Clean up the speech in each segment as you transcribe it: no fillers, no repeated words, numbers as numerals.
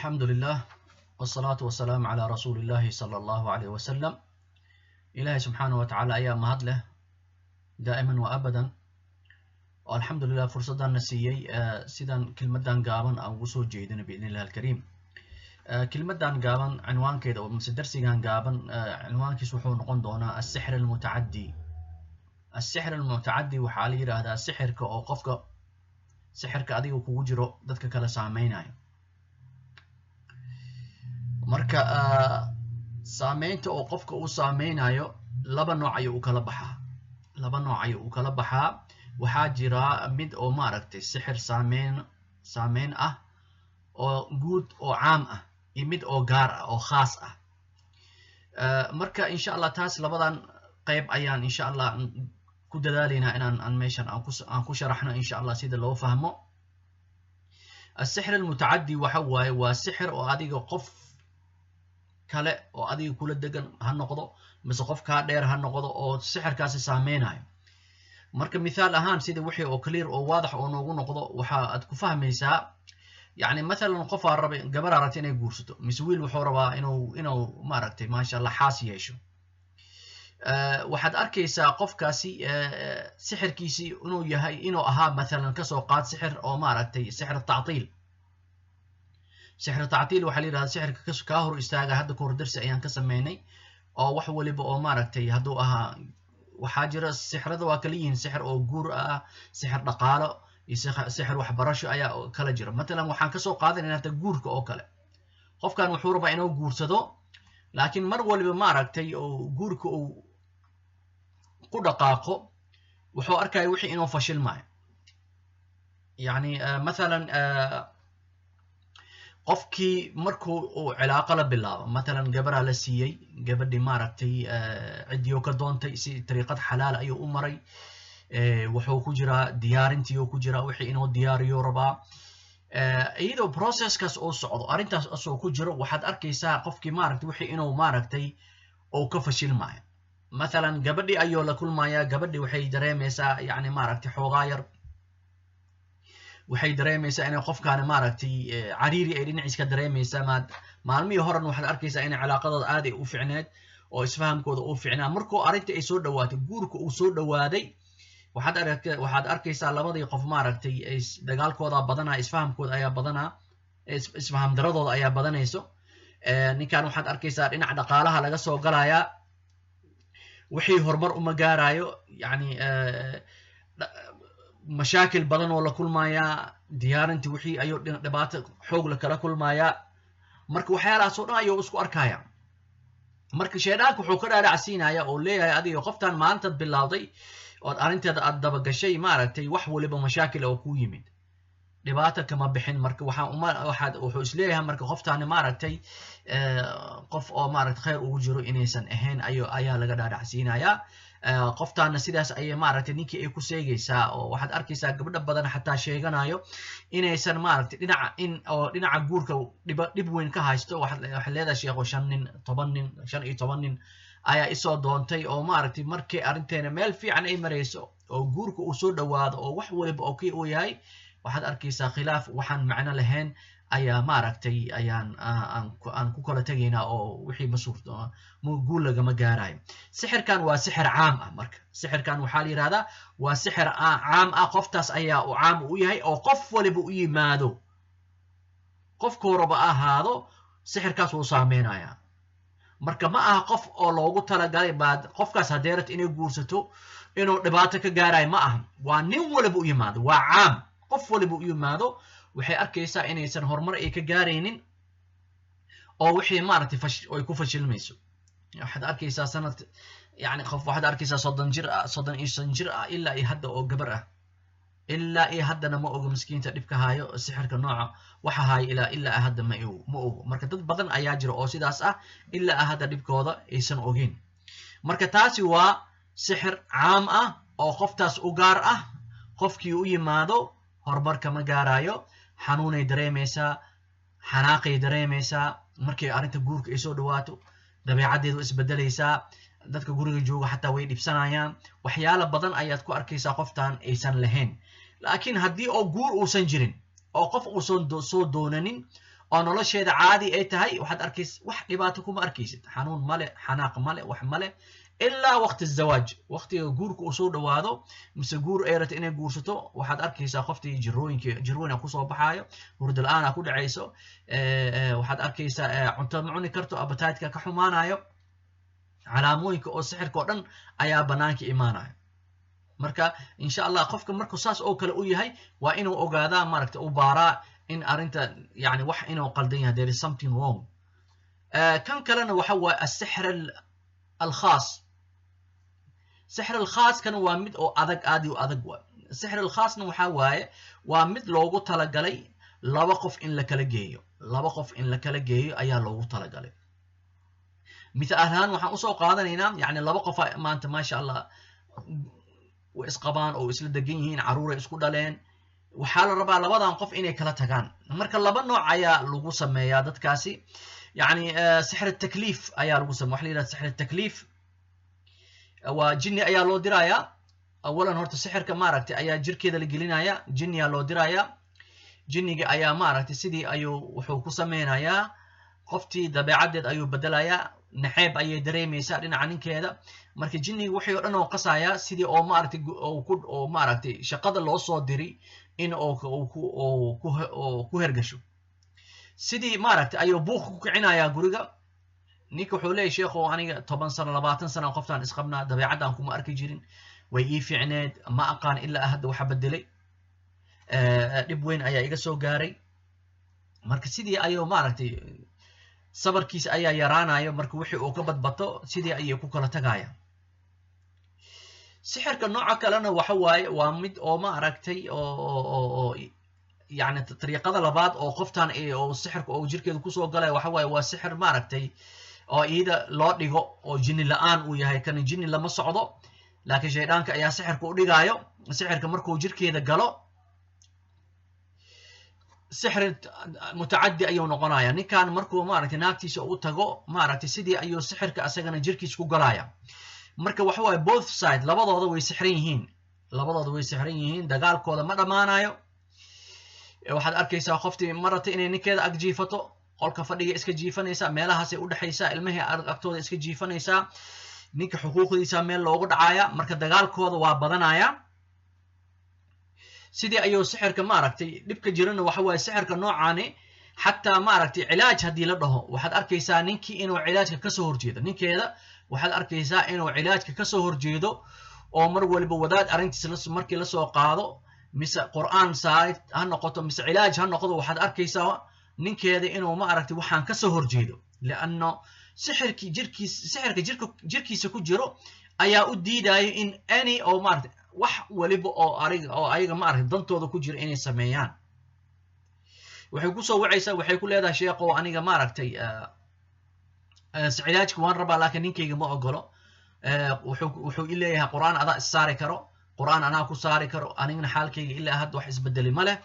Alxamdu lilah, wsalaatu wasalaamu calaa rasuuli illahi sala allahu alayh wasalam. Ilaahay subxaanah wa tacaala ayaa mahad leh daa'iman wa abadan, oo alxamdulilah fursaddan na siiyey sidan kelmaddan gaaban aan ugu soo jeedino biidn illahi alkariim. Kelmaddan gaaban cinwaankeeda, mise darsigan gaaban cinwaankiis, wuxuu noqon doonaa السحر المتعدي. السحر المتعدي waxaa la yidhaahdaa sixirka oo qofka, sixirka adiga kugu jiro, dadka kale saameynayo. Marka saameynta oo qofka uu saameynayo laba nooc ayuu u kala baxaa, laba nooc ayuu u kala baxaa. Waxaa jira mid oo maaragtay sixir saameyn ah oo guud oo caam ah, iyo mid oo gaar ah oo khaas ah. Marka insha Allah taas labadan qayb ayaan insha Allah ku dadaalaynaa inaan aan meeshan aan ku sharaxno insha Allah sida loo fahmo. السحر المتعدي waxa waaye waa sixir oo adiga qof kale oo adiga kula degan ha noqdo mise qof kaa dheer ha noqdo oo sixirkaasi saameynayo. Marka mithaal ahaan, sida wixii oo clear oo waadax oo noogu noqdo, waxa aad ku fahmaysaa, yani mathalan qofaa rabay, gabaraa rabta inay guursato, mise wiil wuxuu rabaa inuu maaragtay, maasha Allah, xaas yeesho. Waxaad arkaysaa qofkaasi sixirkiisii inuu yahay, inuu ahaa mathalan, kasoo qaad, sixir oo maaragtay سحر تعطيل. سحر تعطيل waxaa la yidhahda sixirka kaa hor istaaga. Hadda kahor darsi ayaan ka sameynay oo wax waliba oo maaragtay hadduu ahaa. Waxaa jira sixrada waa kala yihiin, sixir oo guur ah, sixir dhaqaalo iyo sixir waxbarasho ayaa kala jira. Matalan waxaan kasoo qaadanayna hata guurka oo kale. Qofkan wuxuu rabaa inuu guursado, laakiin mar waliba maaragtay oo guurka uu ku dhaqaaqo, wuxuu arkaya wixii inuu fashilmayo. Yani mathalan qofkii markuu uu cilaaqo la bilaabo, matalan gabaraa la siiyey, gabadhii maaragtay ciddii ka doontay si dariiqad xalaal ayuu u maray. Wuxuu ku jiraa diyaarintii ku jiraa, wixii inuu diyaariyo rabaa. Iyadoo processkaas uu socdo, arrintaas asoo ku jiro, waxaad arkaysaa qofkii maaragtay wixii inuu maaragtay uu ka fashilmayo. Mathalan gabadhii ayuu la kulmaya, gabadhii waxay dareemaysaa, yani maaragtay, xoogaa yar waxay dareemaysaa inay qofkaani maaragtay cariiri ay dhinaciis ka dareemaysaa. Maalmihii horan waxaad arkaysaa inay cilaaqadooda aad ay u ficneed oo isfahamkooda u ficnaa. Markuu arrinta ay soo dhawaatay, guurka uu soo dhawaaday, waxaad arkaysaa labadii qof maaragtay dagaalkooda badanaa, isfahamkooda ayaa badanaa, isfaham daradooda ayaa badanayso. Ninkan waxaad arkaysaa dhinaca dhaqaalaha laga soo galayaa, wixii horumar uma gaarayo, yani mashaakil badan oo la kulmayaa, diyaarintii wixii ayuu dhibaato xoog la kala kulmayaa. Marka waxyaalahaas oo dhan ayuu isku arkaya. Marka shayddaanka wuxuu ka dhaadhacsiinaya oo leeyahay, adiga qoftan maalintaad bilowday ood arrinteeda aad dabagashay, maaragtay, wax waliba mashaakil oo ku yimid, dhibaato kama bixin. Marka waxaa uma waxaad wuxuu isleeyahay, marka qoftaani maaragtay qof oo maaragtay khayr ugu jiro inaysan ahayn ayaa laga dhaadhacsiinayaa. Qoftaana sidaas ayay maaragtay ninkii ay ku seegaysaa, oo waxaad arkaysaa gabdho badan xataa sheeganayo inaysan maaragtay dhinaca in oo dhinaca guurka dhib weyn ka haysto. Waxaad leedahay, "Sheekho, shan nin, 10 nin, 15 nin ayaa isoo doontay, oo maaragtay markay arrinteena meel fiican ay marayso oo guurka uu soo dhawaado oo wax waliba oo kii uu yahay, waxaad arkaysaa khilaaf waxaan macno lahayn ayaa maaragtay ayaan aan ku kala tegaynaa, oo wixii ma suurto, guul lagama gaarayo." Sixirkan waa sixir caam ah. Marka sixirkan waxaa la yidhahdaa waa sixir caam ah. Qoftaas ayaa uu caam u yahay oo qof waliba u yimaado, qofkuu raba ahaado, sixirkaas wuu saameynayaa. Marka ma aha qof oo loogu talagalay baad qofkaas hadeerat inay guursato inuu dhibaato ka gaarayo, ma aha. Waa nin waliba u yimaado, waa caam. Qof waliba u yimaado waxay arkaysaa inaysan horumar ay ka gaaraynin oo wixii maaragtay ay ku fashilmayso. Waxaad arkaysaa sanad, yani qof waxaad arkaysaa 30 jir ah, 35 jir ah, ilaa iyo hadda oo gabar ah, ilaa iyo haddana ma ogo miskiinta dhibka hayo, sixirka nooca waxa hayo ilaa hadda ma ogo. Marka dad badan ayaa jira oo sidaas ah, ilaa hadda dhibkooda aysan ogeyn. Marka taasi waa sixir caam ah oo qoftaas u gaar ah. Qofkii u yimaado horumar kama gaarayo, xanuunay dareemaysaa, xanaaqay dareemaysaa. Markay arrinta guurka ay soo dhawaato, dabeecaddeedu isbedelaysaa, dadka guriga jooga xataa way dhibsanayaan. Waxyaalo badan ayaad ku arkaysaa qoftan aysan lahayn. Laakiin haddii oo guur uusan jirin oo qof uusan soo doonanin Oo nolosheeda caadi ay tahay, waxaad arkaysa wax dhibaato kuma arkaysid, xanuun male, xanaaq male, wax male, ilaa waqti zawaaj, waqtiga guurka uu soo dhawaado mise guur ay rabto inay guursato, waxaad arkaysaa qoftii jirooyinka, jirooyin kusoo baxaayo, hurda la-aan ku dhacayso. Waxaad arkaysaa cunto ma cuni karto, appetite-ka ka xumaanayo, calaamooyinka oo sixirka oo dhan ayaa banaanka imaanayo. Marka insha Allah qofka markuu saas oo kale u yahay, waa inuu ogaadaa, maaragta, u baaraa in arrinta yani wax inuu qaldan yahay, there is something wrong. Kan kalena waxa waaye السحر الخاص. سحر الخاص kana waa mid oo adag, aad iyo adag waay. سحر الخاص na waxa waaye waa mid loogu talagalay laba qof in la kala geeyo. Laba qof in la kala geeyo ayaa loogu talagalay. Mithaal ahaan waxaan usoo qaadanaynaa, yani, laba qof maanta, maasha Allah, way isqabaan oo isla degan yihiin, carruuray isku dhaleen. Waxaa la rabaa labadan qof inay kala tagaan. Marka laba nooc ayaa lagu sameeyaa dadkaasi, yani سحر التكليف ayaa lagu sameya. Waxa la yidhaha سحر التكليف waa jinni ayaa loo dirayaa. Awalan horta sixirka, maaragtay, ayaa jirkeeda la gelinaya, jinniyaa loo dirayaa. Jinniga ayaa, maaragtay, sidii ayuu wuxuu ku sameynayaa qoftii, dabeecaddeed ayuu bedelayaa, naxeeb ayay dareemaysaa dhinaca ninkeeda. Marka jinniga wixii o dhan oo qasayaa sidii oo, maaragtay, ku oo, maaragtay, shaqada loo soo diri in oo ku hergasho. Sidii, maaragtay, ayuu buuq ku kicinayaa guriga. Ninka wuxuu leeyahy: "Sheekhow, aniga 10 sano, 20 sano qoftaan isqabnaa, dabeecaddan kuma arki jirin, way ii fiicneed, ma aqaan ilaa hadda waxa bedelay, dhib weyn ayaa iga soo gaaray." Marka sidii ayuu, maaragtay, sabarkiisa ayaa yaraanayo. Marka wixii uu ka badbato, sidii ayay ku kala tagayaan. Sixirka nooca kalena waxa waaye waa mid oo, maaragtay, oo yani dariiqada labaad oo qoftan oo sixirka oo jirkeeda kusoo galaya waxa waaye waa sixir, maaragtay, oo iyada loo dhigo oo jinni la-aan uu yahay. Kana jinni lama socdo, laakiin shayddaanka ayaa sixirka u dhigaayo. Sixirka markuu jirkeeda galo, sixri mutacaddi ayuu noqonaya. Ninkan markuu, maaragtay, naagtiisa u tago, maaragtay, sidii ayuu sixirka asagana jirkiisa ku galaya. Marka waxa waaye both side, labadooda way sixran yihiin, labadooda way sixran yihiin, dagaalkooda ma dhammaanayo. Waxaad arkaysaa qoftii marata inay ninkeeda ag jiifato, qolka fadhiga iska jiifanaysaa, meelahaasay udhexaysaa, ilmihii agtooda iska jiifanaysaa, ninka xuquuqdiisa meel loogu dhacaya. Marka dagaalkooda waa badanaya. Sidii ayuu sixirka, maaragtay, dhibka jirana waxa waaye sixirka noocaani xataa, maaragtay, cilaaj haddii la dhaho, waxaad arkaysaa ninkii inuu cilaajka kasoo horjeedo. Ninkeeda waxaad arkaysaa inuu cilaajka kasoo horjeedo, oo mar waliba wadaad arrintiis markii lasoo qaado, mise Qur'aan saarid ha noqoto mise cilaaj ha noqdo, waxaad arkaysaa ninkeeda inuu, maaragtay, waxaan kasoo horjeedo, lianno sixirkii jirkiis, sixirka jirka jirkiisa ku jiro ayaa u diidayo in any oo, maaragtay, wax waliba oo ariga oo ayaga, maaragtay, dantooda ku jira inay sameeyaan. Waxay kusoo wacaysaa, waxay ku leedahay: "Sheekhow, aniga, maaragtay, cilaajka waan rabaa, laakiin ninkayga ma ogolo. Wuxuu i leeyahay Qur'aan adaa is saari karo, Qur'aan anaa ku saari karo, anigana xaalkayga ilaa hadda wax isbedeli ma leh."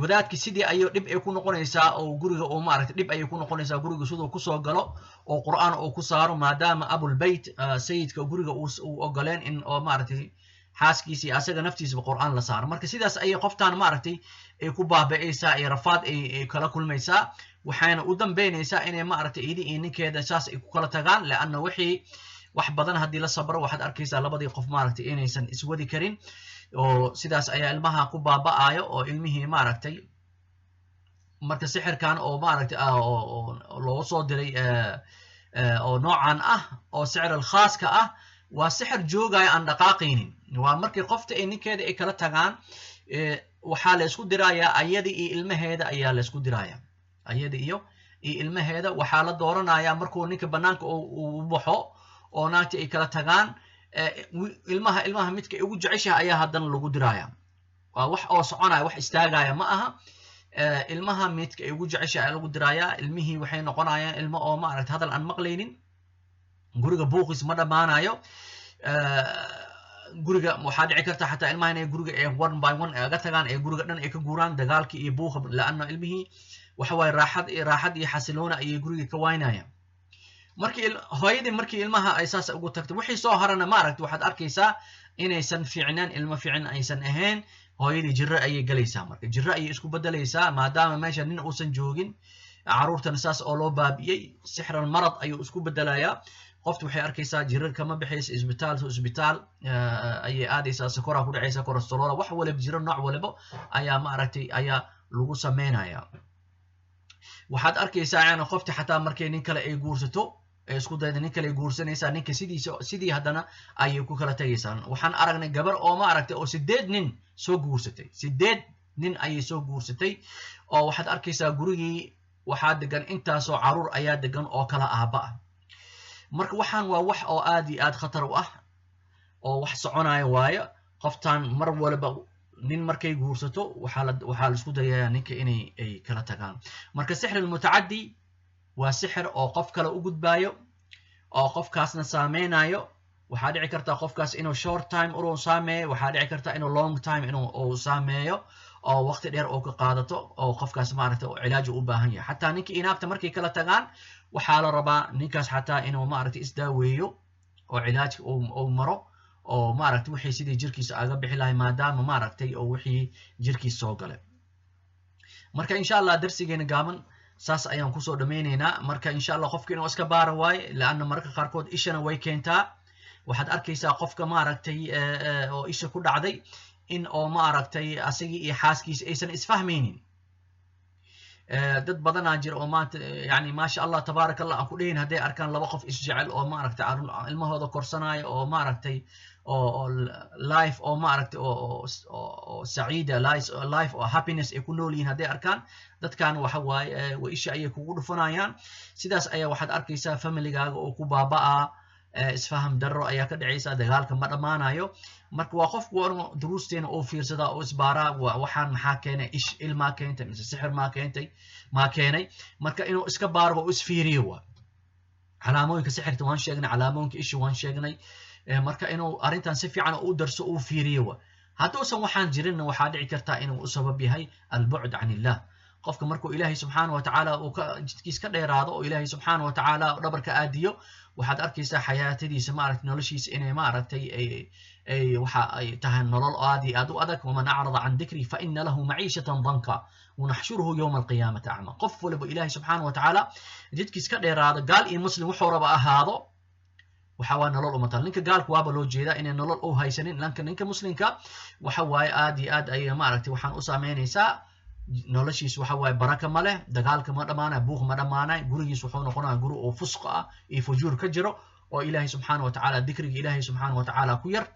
Wadaadki sidii ayuu dhib ay ku noqonaysaa, oo guriga oo, maaragtay, dhib ayay ku noqonaysaa guriga siduu kusoo galo oo Qur'aan uu ku saaro, maadaama abulbeyt, sayidka guriga, uu ogoleen in oo, maaragtay, xaaskiisa iyo asaga naftiisaba Qur'aan la saaro. Marka sidaas ayay qoftaan, maaragtay, ay ku baaba'aysaa, ay rafaad ay kala kulmaysaa, waxayna u dambeynaysaa inay, maaragtay, idi iyo ninkeeda saas ay ku kala tagaan, leanna wixii wax badan haddii la sabro, waxaad arkaysaa labadii qof, maaragtay, inaysan iswadi karin, oo sidaas ayaa ilmaha ku baaba'ayo, oo ilmihii, maaragtay. Marka sixirkan oo, maaragtay, loogu soo diray oo noocan ah oo سحر الخاص ka ah, waa sixir joogaya aan dhaqaaqaynin. Waa markii qofta ay ninkeeda ay kala tagaan, waxaa la isku dirayaa ayada iyo ilmaheeda ayaa la isku diraya. Ayada iyo ilmaheeda waxaa la dooranayaa markuu ninka banaanka uu baxo oo naagta ay kala tagaan, ilmaha midka ugu jeceshaha ayaa haddana lagu diraya. Waa wax oo soconaya, wax istaagaya ma aha. Ilmaha midka ay ugu jeceshaha ayaa lagu dirayaa. Ilmihii waxay noqonayaan ilmo oo, maaragta, hadal aan maqlaynin. Guriga buuqiis ma dhammaanayo. Guriga waxaa dhici karta xataa ilmaha inay guriga ee one by one aga tagaan, ee guriga dhan ay ka guuraan, dagaalkii iyo buuqa, laanna ilmihii waxa waaye raaxad iyo xasiloona ayay guriga ka waynayaan. Markii hooyadii, markii ilmaha ay saas ugu tagtay, wixii soo harana, maaragta, waxaad arkaysaa inaysan fiicnaan, ilmo fiicin aysan ahayn. Hooyadii jiro ayay galaysaa, marka jiro ayay isku bedelaysaa, maadaama meesha nin uusan joogin. Caruurtana saas oo loo baabi'iyey. Sixr almarad ayuu isku bedelayaa. Qoftu waxay arkaysaa jirar kama bixaysa, isbitaal to isbitaal ayay aadaysaa, sokoraa ku dhacaysa, cholesterol, wax waliba, jiro nooc waliba ayaa, maaragtay, ayaa lagu sameynaya. Waxaad arkaysaa yani qofti xataa markay nin kale ay guursato, ee isku dayda nin kale ay guursanaysaa, ninka sidiisa sidii haddana ayay ku kala tegaysaa. Waxaan aragnay gabar oo, maaragtay, oo sideed nin soo guursatay. Sideed nin ayay soo guursatay, oo waxaad arkaysaa gurigii waxaa degan intaasoo caruur ayaa degan oo kala aaba ah. Marka waxaan waa wax oo aad iyo aad khatar u ah oo wax soconaya waayo. Qoftan mar waliba nin markay guursato, waxaa la isku dayayaa ninka inay ay kala tagaan. Marka sixr almutacaddi waa sixir oo qof kale u gudbaayo oo qofkaasna saameynayo. Waxaa dhici karta qofkaas inuu short time inuu saameeyo, waxaa dhici karta inuu long time inuu uu saameeyo oo waqti dheer oo ka qaadato oo qofkaas, maaragtay, oo cilaaj u baahan yahay. Xataa ninkii inaagta markay kala tagaan, waxaa la rabaa ninkaas xataa inuu, maaragtay, isdaaweeyo oo cilaaj uu maro oo, maaragtay, wixii sidii jirkiisa aga bixi lahay, maadaama, maaragtay, oo wixii jirkiisa soo galay. Marka insha Allah darsigeena gaaban saas ayaan kusoo dhammaynaynaa. Marka insha Allah qofka inuu iska baara waaye, leanna mararka qaarkood ishana way keentaa. Waxaad arkaysaa qofka, maaragtay, oo isha ku dhacday in oo, maaragtay, asagii iyo xaaskiisa aysan isfahmaynin. Dad badanaa jira oo maanta yani maasha Allah tabaaraka Allah aan ku dhehin, hadday arkaan laba qof isjecel oo, maaragtay, ilmahooda korsanaayo oo, maaragtay, oo life oo, maaragtay, oo saciida life oo happiness ay ku nool yihiin hadday arkaan, dadkan waxa waaye isha ayay kugu dhufanayaan. Sidaas ayaa waxaad arkaysaa familigaaga oo ku baaba'aa, isfaham darro ayaa ka dhacaysa, dagaalka ma dhammaanayo. Marka waa qofku waa inuu duruusteena uu fiirsadaa oo isbaaraa: waxaan maxaa keenay? Ish il maa keentay mise sixir maa keentay, maa keenay? Marka inuu iska baaro oo isfiiriyo. Waa calaamooyinka sixirta waan sheegnay, calaamooyinka isha waan sheegnay. Marka inuu arrintan si fiican u darso, uu fiiriyo. Wa hadduusan waxaan jirinna, waxaa dhici kartaa inuu u sabab yahay albucd can illah. Qofka markuu Ilaahay subxaana wa tacaala uu ka jidkiis ka dheeraado oo Ilaahay subxaana wa tacaala dhabarka aadiyo, waxaad arkaysaa xayaatadiisa, maaragtay, noloshiisa inay, maaragtay, ay waxa ay tahay nolol aad iyo aad u adag. Waman acrada can dikri fa ina lahu maciishatan danka wanaxshuruhu yowma alqiyaamati acma. Qof waliba Ilaahay subxaana wa tacaala jidkiis ka dheeraado, gaal iyo muslim wuxuu raba ahaado, waxa waa nolol umatal. Ninka gaalka waaba loo jeedaa inay nolol u haysanin. Ninka muslimka waxa waaye aad iyo aad ayay, maaragtay, waxaan u saameynaysaa noloshiis. Waxa waaye baraka ma leh, dagaalka ma dhammaanay, buuq ma dhammaanay, gurigiis wuxuu noqonaya guri oo fusq ah iyo fujuur ka jiro oo Ilaahay subxaana wa tacaala dikriga Ilaahay subxaana wa tacaala ku yar.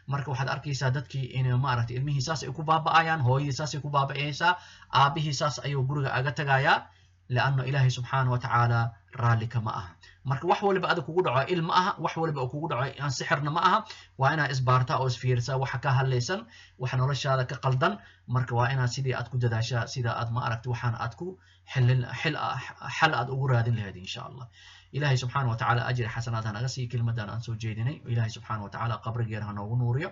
Marka waxaad arkaysaa dadkii inay, maaragtay, ilmihii saas ay ku baaba'ayaan, hooyadii saasay ku baaba'aysaa, aabihii saas ayuu guriga aga tagayaa, leanno Ilaahay subxaana wa tacaala raalli kama aha. Marka wax waliba adag kugu dhaco il ma aha, wax waliba oo kugu dhaco aan sixirna ma aha. Waa inaad isbaartaa oo isfiirisaa waxa ka hadlaysan, waxa noloshaada ka qaldan. Marka waa inaad sidii aad ku dadaashaa sida aad, ma aragti, waxaan aad ku xilin xil xal aad ugu raadin lahayd insha Allah. Ilahay subxaana wa tacaala ajri xasanaad ha naga siiyo kelmadan aan soo jeedinay. Ilahay subxaana wa tacaala qabrigeena ha noogu nuuriyo.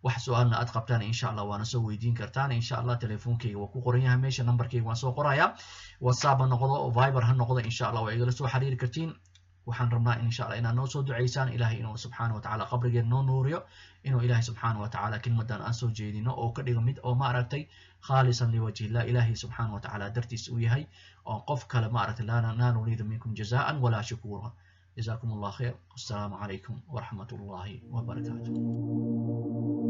Wax su-aalna aad qabtaan insha Allah waana soo weydiin kartaan insha Allah. Telefoonkeyga waa ku qoran yahay meesha, numberkeyga waan soo qorayaa. WhatsApp ha noqdo, Viber ha noqdo, insha Allah waa igala soo xiriiri kartiin. Waxaan rabnaa insha Allah inaad noo soo duceysaan Ilahay inuu subxaana wa tacaala qabrigeena noo nuuriyo, inuu Ilahay subxaana wa tacaala kelmadan aan soo jeedino oo ka dhigo mid oo, maaragtay, khaalisan liwajhi illah, Ilahay subxaana wa tacaala dartiis uu yahay, oo qof kale, maaragtay, laa nuriidu minkum jazaan walaa shukuura. Jazakum Allah khayr. Assalaamu calaykum waraxmat ullahi wabarakaatu.